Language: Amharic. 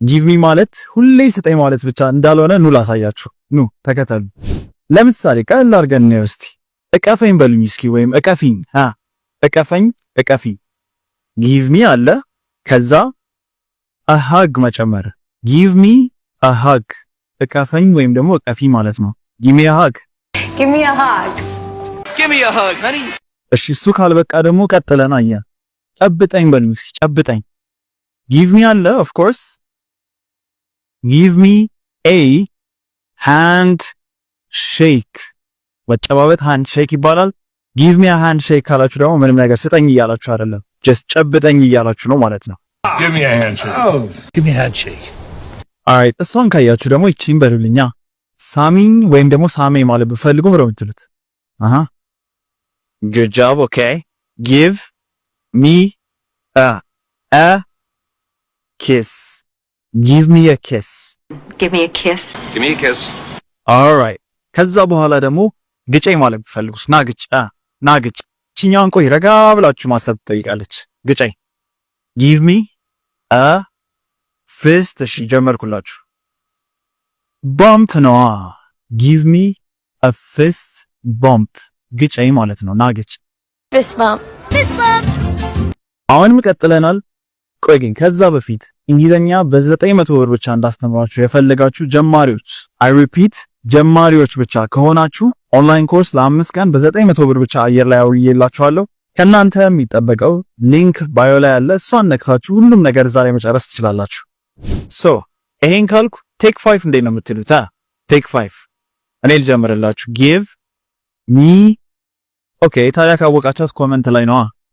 Give me ማለት ሁሌ ስጠኝ ማለት ብቻ እንዳልሆነ ኑ ላሳያችሁ። ኑ ተከተሉ። ለምሳሌ ቀለል አድርገን እንየው እስቲ። እቀፈኝ በሉኝ እስኪ፣ ወይም እቀፊኝ። እቀፈኝ፣ እቀፊኝ። Give me አለ፣ ከዛ a hug መጨመር። Give me a hug፣ እቀፈኝ ወይም ደግሞ እቀፊኝ ማለት ነው። Give me a hug. Give me a hug. Give me a hug, honey. እሺ፣ እሱ ካልበቃ ደግሞ ቀጥለን አየ ጨብጠኝ በሉኝ እስኪ፣ ጨብጠኝ። Give me አለ፣ of course, give me a handshake። መጨባበጥ handshake ይባላል። Give me a handshake ካላችሁ ደግሞ ምንም ነገር ስጠኝ እያላችሁ አይደለም፣ just ጨብጠኝ እያላችሁ ነው ማለት ነው። Give me a handshake. Oh, give me a handshake. Alright፣ እሷን ካያችሁ ደግሞ ይቺን በሉልኛ። ሳሚኝ ወይም ደግሞ ሳሜኝ ማለት ብፈልጉ ምንድነው የምትሉት? አሃ፣ good job. Okay, give me a kiss. Give me a kiss. Give me a kiss. Give me a kiss. Alright፣ ከዛ በኋላ ደግሞ ግጨኝ ማለት ብፈልጉስ? ና ግጭ፣ ና ግጭ። ይችኛዋን ቆይ ረጋ ብላችሁ ማሰብ ትጠይቃለች። ግጨኝ፣ give me a fist። እሺ፣ ጀመርኩላችሁ። Bump ነዋ። Give me a fist bump፣ ግጨኝ ማለት ነው። ና ግጭ። Fist bump. Fist bump. አሁንም ቀጥለናል። ቆይ ግን ከዛ በፊት እንግሊዘኛ በ900 ብር ብቻ እንዳስተምራችሁ የፈለጋችሁ ጀማሪዎች፣ I repeat፣ ጀማሪዎች ብቻ ከሆናችሁ online course ለ5 ቀን በ900 ብር ብቻ አየር ላይ አውዬላችኋለሁ። ከእናንተ የሚጠበቀው link bio ላይ ያለ፣ እሷን ነክታችሁ ሁሉም ነገር እዛ ላይ መጨረስ ትችላላችሁ። So ይሄን ካልኩ take five እንዴት ነው የምትሉት? Take five እኔ ልጀምርላችሁ። Give me, okay። ታዲያ ካወቃችኋት comment ላይ ነዋ።